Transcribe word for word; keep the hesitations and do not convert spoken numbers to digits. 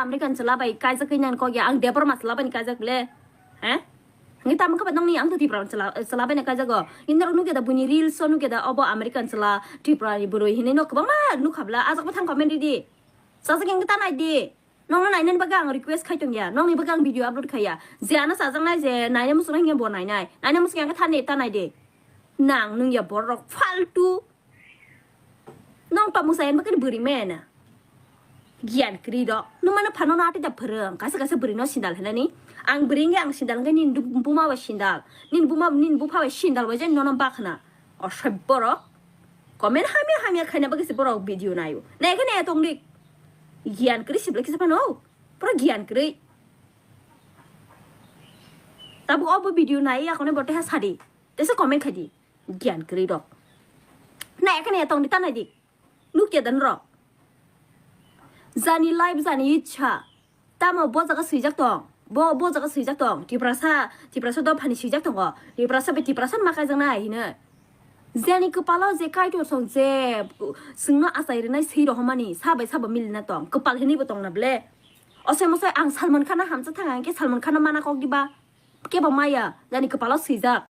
American chwla bai kaijak khe nang kok ya, ang Debbarma chwla bai ni kaijak le. He? Ngi tamo khe ba nongni ang to Tripura chwla, chwla bai ni kaijak go. Ngi norok nukya da buini reels o nukya da obo American chwla Tripura ni bwrwi hinwi no kwbangma nukha bla, ajak bo thang comment ridi. Sajak wngkhe ta nai di. Nongno nainani bagwi ang request khai tongya, nongni bagwi ang video upload khaiya. Je ano chajaknai je naina muchungnai hinkhe bo nainai. Naina muchung yang khe thani ta nai di. Nang nungya borok faltu. Nong tongmung sayani bagwi bwrwi maya na. Giyan kwrwi rok. Nung mano phano no atwi da phwrwng. Kaisa kaisa bwrwi no sindal hinani. Ang bwrwi wngkhe ang sindal wngkhe nini buma bai sindal. Nini buma nini bupha bai sindal bai je nono bakhna. Osoi borok. Comment hamya hamya khaina bagwi se borok video naio. Nai khe nai tongdi. Giyan kwrwi sibla kisa phano. Pura giyan kwrwi. Tabuk obo video nai yakone bo teha sadi. Tesa comment khaidi. Giyan kwrwi rok. Nai khe nai tongdi ta nai di. Nukya dan rok. Jani life jani ichha. Tamo bo jaga swijak tong. Bo, bo jaga swijak tong. Tiprasa, Tiprasa dophani swijak tongo. Tiprasa bai Tiprasa ma kaijaknai hino. Jani kwpalo je Kaitor song je chwngno achai rwnai swi rohormani sa bai sabo milina tong. Kwpal hinwi bo tongna ble. Osai mosai ang Salman Khan no hamjak thang ang khe Salman Khan no mana kok diba. Kebo maya, jani kwpalo swijak.